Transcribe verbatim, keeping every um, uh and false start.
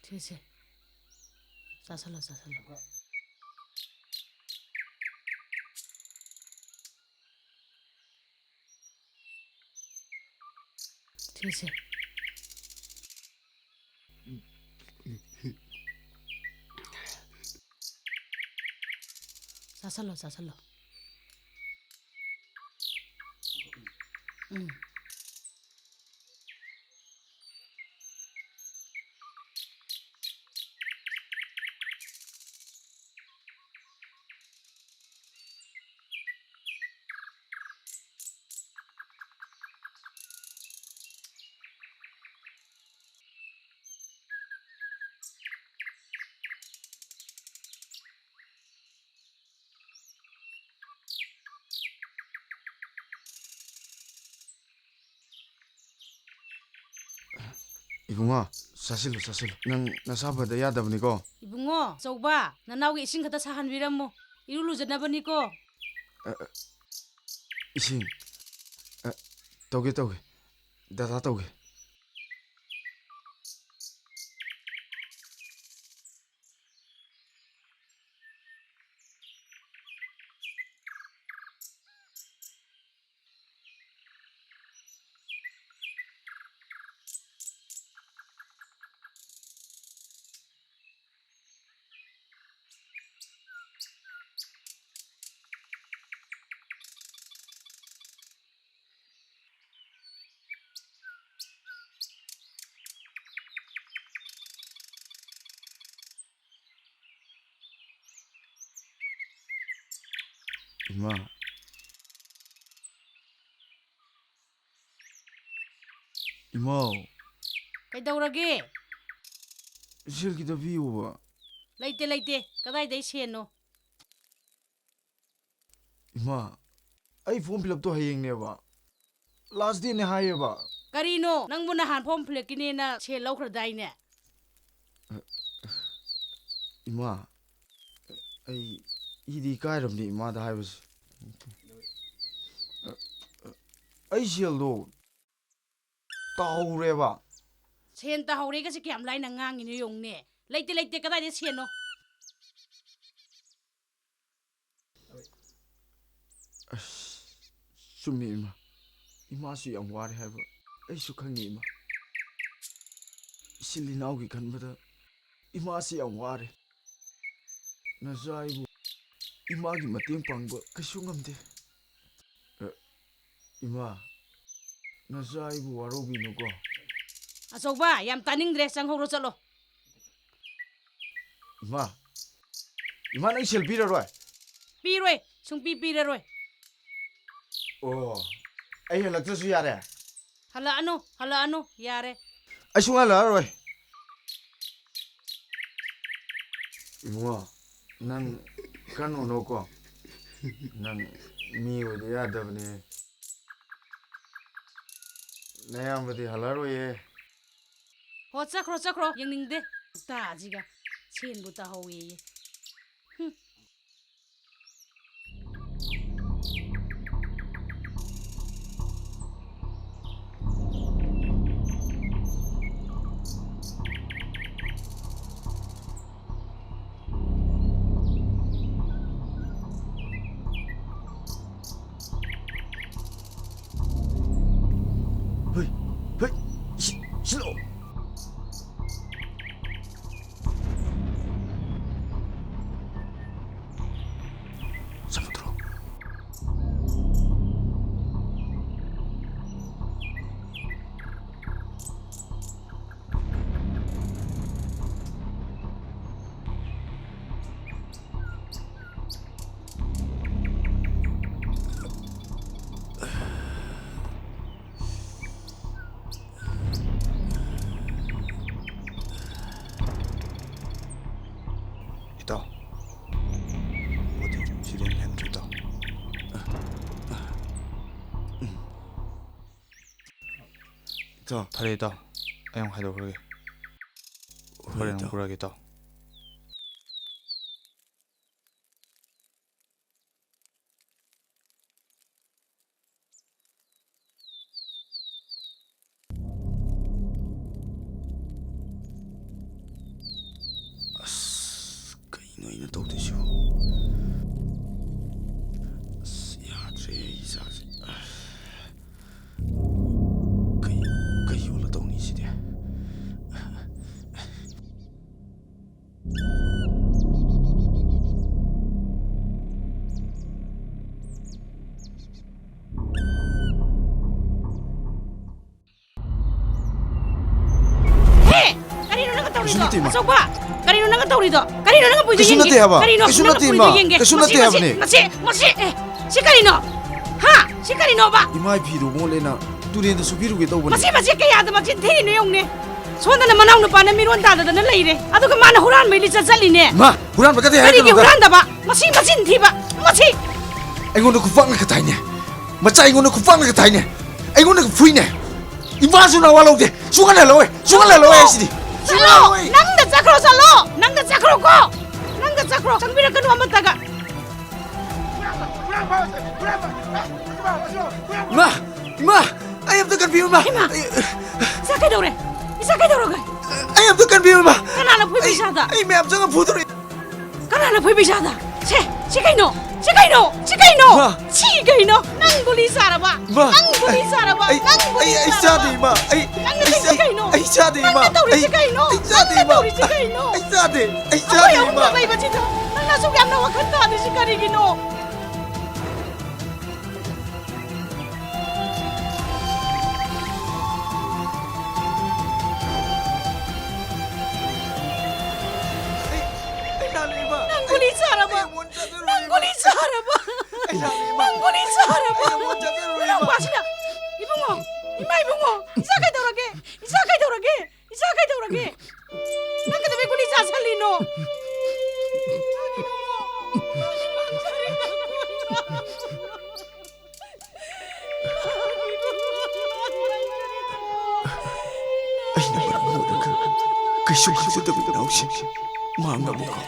ꯁꯦ, ꯁꯦ꯫ ꯆꯥꯁꯜꯂꯣ, ꯆꯥꯁꯜꯂꯣ꯫ ꯁꯦ, ꯁꯦ꯫ ꯆꯥꯁꯜꯂꯣ, ꯆꯥꯁꯜꯂꯣ꯫ ꯎꯝ꯫ ꯏꯕꯨꯡꯉꯣ, ꯆꯥꯁꯤꯜꯂꯨ, ꯆꯥꯁꯤꯜꯂꯨ꯫ ꯅꯪ ꯅꯁꯥ ꯐꯗ ꯌꯥꯗꯕꯅꯤꯀꯣ꯫ ꯏꯕꯨꯡꯉꯣ, ꯑꯆꯧꯕ, ꯅꯅꯥꯎꯒꯤ ꯏꯁꯤꯡ ꯈꯛꯇ ꯁꯥꯍꯟꯕꯤꯔꯝꯃꯨ꯫ ꯏꯔꯨ ꯂꯨꯖꯅꯕꯅꯤꯀꯣ꯫ ꯑ, ꯑ, ꯏꯁꯤꯡ꯫ ꯑ, ꯇꯧꯒꯦ, ꯇꯧꯒꯦ꯫ ꯗꯗꯥ ꯇꯧꯒꯦ꯫ ꯏꯃꯥ꯫ ꯏꯃꯥꯎ꯫ ꯀꯩꯗꯧꯔꯒꯦ? ꯁꯦꯜ ꯈꯤꯇ ꯄꯤꯌꯨꯕ꯫ ꯂꯩꯇꯦ, ꯂꯩꯇꯦ꯫ ꯀꯗꯥꯏꯗꯩ ꯁꯦꯟꯅꯣ? ꯏꯃꯥ, ꯑꯩ form fill upꯇꯣ ꯍꯌꯦꯡꯅꯦꯕ꯫ Last dateꯅꯦ ꯍꯥꯏꯌꯦꯕ꯫ ꯀꯔꯤꯅꯣ? ꯅꯪꯕꯨ ꯅꯍꯥꯟ form fill upꯀꯤꯅꯦꯅ ꯁꯦꯜ ꯂꯧꯈ꯭ꯔꯗꯥꯏꯅꯦ? ꯏꯃꯥ, ꯑꯩ ꯏꯗꯤ ꯏꯀꯥꯏꯔꯕꯅꯤ ꯏꯃꯥꯗ ꯍꯥꯏꯕꯁꯦ꯫ ꯑꯩ ꯁꯦꯜꯗꯣ ꯇꯥꯍꯧꯔꯦꯕ꯫ ꯁꯦꯟ ꯇꯥꯍꯧꯔꯦꯒꯁꯦ ꯀꯌꯥꯝ ꯂꯥꯏꯅ ꯉꯥꯡꯉꯤꯅꯣ ꯌꯦꯡꯉꯨꯅꯦ꯫ ꯂꯩꯇꯦ, ꯂꯩꯇꯦ, ꯀꯗꯥꯏꯗ ꯁꯦꯟꯅꯣ? ꯑꯁ, ꯆꯨꯝꯃꯤ ꯏꯃꯥ꯫ ꯏꯃꯥꯁꯨ ꯌꯥꯝ ꯋꯥꯔꯦ ꯍꯥꯏꯕ ꯑꯩꯁꯨ ꯈꯪꯉꯤ ꯏꯃꯥ꯫ ꯏꯆꯤꯜ ꯏꯅꯥꯎꯒꯤ ꯈꯟꯕꯗ ꯏꯃꯥꯁꯤ ꯌꯥꯝ ꯋꯥꯔꯦ꯫ ꯅꯆꯥ ꯑꯩꯕꯨ ꯏꯃꯥꯒꯤ ꯃꯇꯦꯡ ꯄꯥꯡꯕ ꯀꯩꯁꯨ ꯉꯝꯗꯦ꯫ ꯑ, ꯏꯃꯥ, ꯅꯆꯥ ꯑꯩꯕꯨ ꯋꯥꯔꯧꯕꯤꯅꯨꯀꯣ꯫ ꯑꯆꯧꯕ, ꯌꯥꯝ ꯇꯥꯅꯤꯡꯗ꯭ꯔꯦ, ꯆꯪꯍꯧꯔꯣ ꯆꯠꯂꯣ꯫ ꯏꯃꯥ, ꯏꯃꯥ ꯅꯪ ꯁꯦꯜ ꯄꯤꯔꯔꯣꯏ? ꯄꯤꯔꯣꯏ, ꯁꯨꯡꯄꯤ ꯄꯤꯔꯔꯣꯏ꯫ ꯑꯣ, ꯑꯩ ꯍꯜꯂꯛꯇ꯭ꯔꯁꯨ ꯌꯥꯔꯦ? ꯍꯜꯂꯛꯑꯅꯨ, ꯍꯜꯂꯛꯑꯅꯨ, ꯌꯥꯔꯦ꯫ ꯑꯩ ꯁꯨꯡꯍꯜ ꯍꯜꯂꯛꯑꯔꯣꯏ꯫ ꯏꯕꯨꯡꯉꯣ, ꯅꯪ ꯀꯟꯅꯣꯅꯣꯀꯣ꯫ ꯅꯪ ꯃꯤ ꯑꯣꯏꯗ ꯌꯥꯗꯕꯅꯦ꯫ ꯅꯌꯥꯝꯕꯗꯤ ꯍꯜꯂꯛꯑꯔꯣꯏꯌꯦ꯫ ꯍꯣ, ꯆꯠꯈ꯭ꯔꯣ, ꯆꯠꯈ꯭ꯔꯣ, ꯌꯦꯡꯅꯤꯡꯗꯦ꯫ ꯇꯥꯁꯤꯒ ꯁꯦꯟꯕꯨ ꯇꯥꯍꯧꯋꯦꯌꯦ꯫ ꯍꯨꯝ꯫ ꯍꯣꯏ, ꯍꯣꯏ, ꯁꯤ-, ꯁꯤꯂꯣ꯫ ꯁꯃꯨꯗ꯭ꯔꯣ꯫ ꯏꯇꯥꯎ, ꯕꯣꯗꯤ ꯁꯤꯔꯦꯟ ꯍꯦꯟꯗ꯭ꯔꯣ, ꯏꯇꯥꯎ? ꯏꯇꯥꯎ꯫ ꯐꯔꯦ, ꯏꯇꯥꯎ꯫ ꯑꯩ ꯑꯃꯨꯛ ꯍꯥꯏꯗꯣꯛꯈ꯭ꯔꯒꯦ꯫ ꯍꯣꯏ, ꯍꯣꯔꯦꯟ ꯑꯃꯨꯛ ꯏꯇꯥꯎ꯫ ꯄꯨꯔꯛꯑꯒꯦ, ꯏꯇꯥꯎ꯫ ꯅꯠꯇꯦ, ꯏꯃꯥ꯫ ꯑꯆꯧꯕ, ꯀꯔꯤꯅꯣ ꯅꯪꯅ ꯇꯧꯔꯤꯗꯣ? ꯀꯔꯤꯅꯣ ꯅꯪꯅ ꯄꯨꯔꯤꯗꯣ? ꯀꯩꯁꯨ ꯌꯦꯡꯒꯦ꯫ ꯅꯠꯇꯦ ꯍꯥꯏꯕ꯫ ꯀꯔꯤꯅꯣ ꯀꯩꯁꯨ ꯅꯪꯅ ꯅꯠꯇꯦ, ꯄꯨꯔꯤꯗꯣ? ꯏꯃꯥ꯫ ꯌꯦꯡꯒꯦ꯫ ꯀꯩꯁꯨ ꯃꯁꯤ, ꯅꯠꯇꯦ ꯃꯁꯤ, ꯍꯥꯏꯕꯅꯦ꯫ ꯃꯁꯤ, ꯃꯁꯤ, ꯃꯁꯤ, ꯑꯦ, ꯁꯤ ꯀꯔꯤꯅꯣ? ꯍꯥ? ꯁꯤ ꯀꯔꯤꯅꯣꯕ? ꯏꯃꯥ, ꯐꯤꯗꯨ ꯃꯣꯠꯂꯦꯅ ꯇꯨꯔꯦꯟꯗ ꯁꯨꯕꯤꯔꯨꯒꯦ ꯇꯧꯕꯅꯦ꯫ ꯃꯁꯤ, ꯃꯁꯤ ꯀꯌꯥꯗ ꯃꯆꯤꯟ ꯊꯤꯔꯤꯅꯣ ꯌꯦꯡꯉꯨꯅꯦ꯫ ꯁꯣꯝꯗꯅ ꯃꯅꯥꯎ ꯅꯨꯄꯥꯅ ꯃꯤꯔꯣꯟ ꯇꯥꯗꯗꯅ ꯂꯩꯔꯦ, ꯑꯗꯨꯒ ꯃꯥꯅ ꯍꯨꯔꯥꯟꯕꯩ ꯂꯤꯆꯠ ꯆꯠꯂꯤꯅꯦ꯫ ꯃꯥ, ꯍꯨꯔꯥꯟꯕ ꯀꯗꯤ ꯀꯔꯤꯒꯤ ꯍꯥꯏꯔꯛꯀꯅꯨꯗ꯫ ꯍꯨꯔꯥꯟꯗꯕ? ꯃꯁꯤ ꯃꯆꯤꯟ ꯊꯤꯕ, ꯃꯁꯤ꯫ ꯑꯩꯉꯣꯟꯗ ꯈꯨꯄꯥꯛꯅ ꯀꯊꯥꯏꯅꯦ꯫ ꯃꯆꯥ ꯑꯩꯉꯣꯟꯗ ꯈꯨꯄꯥꯛꯅ ꯀꯊꯥꯏꯅꯦ꯫ ꯑꯩꯉꯣꯟꯗ ꯐꯨꯏꯅꯦ꯫ ꯏꯃꯥꯁꯨ ꯅꯋꯥ ꯂꯧꯗꯦ꯫ ꯁꯨꯡꯍꯜꯂ ꯂꯧꯋꯦ꯫ ꯁꯨꯡꯍꯜꯂ ꯂꯧꯋꯦ ꯍꯥꯏꯁꯤꯗꯤ꯫ ꯆꯠꯂꯣ! ꯁꯨꯡꯍꯜꯂ ꯂꯧꯋꯦ꯫ ꯅꯪꯗ ꯆꯠꯈ꯭ꯔꯣ, ꯆꯠꯂꯣ! ꯅꯪꯗ ꯆꯠꯈ꯭ꯔꯣ ꯀꯣ! ꯅꯪꯗ ꯆꯠꯈ꯭ꯔꯣ! ꯆꯪꯕꯤꯔꯛꯀꯅꯨ ꯑꯃꯠꯇꯒ! ꯏꯃꯥ! ꯏꯃꯥ! ꯑꯩ ꯑꯝꯇ ꯀꯟꯕꯤꯌꯨ, ꯏꯃꯥ! ꯏꯃꯥ! ꯑꯩ ꯏꯆꯥ ꯀꯩꯗꯧꯔꯦ? ꯏꯆꯥ ꯀꯩꯗꯧꯔꯒꯦ? ꯑꯩ ꯑꯝꯇ ꯀꯟꯕꯤꯌꯨ, ꯏꯃꯥ! ꯀꯅꯥꯅ ꯐꯨꯏꯕ ꯑꯩ, ꯏꯆꯥꯗ? ꯑꯩ ꯃꯌꯥꯝ ꯆꯪꯉ ꯐꯨꯗꯣꯔꯦ꯫ ꯀꯅꯥꯅ ꯐꯨꯏꯕ ꯏꯆꯥꯗ? ꯁꯦ, ꯁꯤ ꯀꯩꯅꯣ? ꯁꯤ ꯀꯩꯅꯣ? ꯁꯤ ꯀꯩꯅꯣ? ꯏꯃꯥ! ꯁꯤ ꯀꯩꯅꯣ? ꯅꯪ ꯒꯨꯂꯤ ꯆꯥꯔꯕ? ꯏꯃꯥ! ꯅꯪ ꯒꯨꯂꯤ ꯑꯩ, ꯆꯥꯔꯕ? ꯑꯩ, ꯅꯪ ꯒꯨꯂꯤ ꯑꯩ, ꯑꯩ ꯆꯥꯔꯕ? ꯆꯥꯗꯦ, ꯏꯃꯥ! ꯑꯩ, ꯅꯪꯅ ꯑꯩ ꯇꯧꯔꯤꯁꯤ ꯆꯥ-, ꯀꯩꯅꯣ? ꯑꯩ ꯆꯥꯗꯦ, ꯏꯃꯥ! ꯅꯪꯅ ꯇꯧꯔꯤꯁꯤ ꯑꯩ, ꯀꯩꯅꯣ? ꯑꯩ ꯆꯥꯗꯦ, ꯅꯪꯅ ꯏꯃꯥ! ꯇꯧꯔꯤꯁꯤ ꯀꯩꯅꯣ? ꯑꯩ ꯆꯥꯗꯦ! ꯑꯩ ꯑꯩꯈꯣꯏ ꯆꯥꯗꯦ, ꯏꯃꯥ! ꯑꯍꯨꯝꯈꯛ ꯂꯩꯕꯁꯤꯗ ꯅꯪꯅ ꯑꯁꯨꯛ ꯌꯥꯝꯅ ꯋꯥꯈꯜ ꯇꯥꯗ꯭ꯔꯤꯁꯤ ꯀꯔꯤꯒꯤꯅꯣ? ꯑꯩ, ꯑꯩ ꯂꯥꯜꯂꯦ, ꯏꯃꯥ! ꯅꯪ ꯒꯨꯂꯤ ꯆꯥꯔꯕ? ꯑꯩ ꯑꯃꯨꯛ ꯍꯟꯅ ꯆꯥꯖꯔꯣꯏ, ꯅꯪ ꯏꯃꯥ! ꯒꯨꯂꯤ ꯆꯥꯔꯕ? ꯑꯩ ꯂꯥꯜꯂꯦ, ꯏꯃꯥ! ꯅꯪ ꯒꯨꯂꯤ ꯆꯥꯔꯕ? ꯑꯩ ꯑꯃꯨꯛ ꯍꯟꯅ ꯆꯥꯖꯔꯣꯏ, ꯏꯃꯥ! ꯏꯅꯥꯎꯄꯥꯁꯤꯅ, ꯏꯕꯨꯡꯉꯣ! ꯏꯃꯥ ꯏꯕꯨꯡꯉꯣ! ꯏꯆꯥ ꯀꯩꯗꯧꯔꯒꯦ? ꯏꯆꯥ ꯀꯩꯗꯧꯔꯒꯦ? ꯏꯆꯥ ꯀꯩꯗꯧꯔꯒꯦ? ꯅꯪ ꯀꯩꯗꯧꯕꯩ ꯒꯨꯂꯤ ꯆꯥꯁꯜꯂꯤꯅꯣ? ꯑꯩꯅ ꯃꯔꯝ ꯑꯣꯏꯔꯒ ꯀꯩꯁꯨ ꯈꯪꯖꯗꯕ ꯏꯅꯥꯎꯁꯤꯡ ꯃꯥꯡꯂꯕꯀꯣ꯫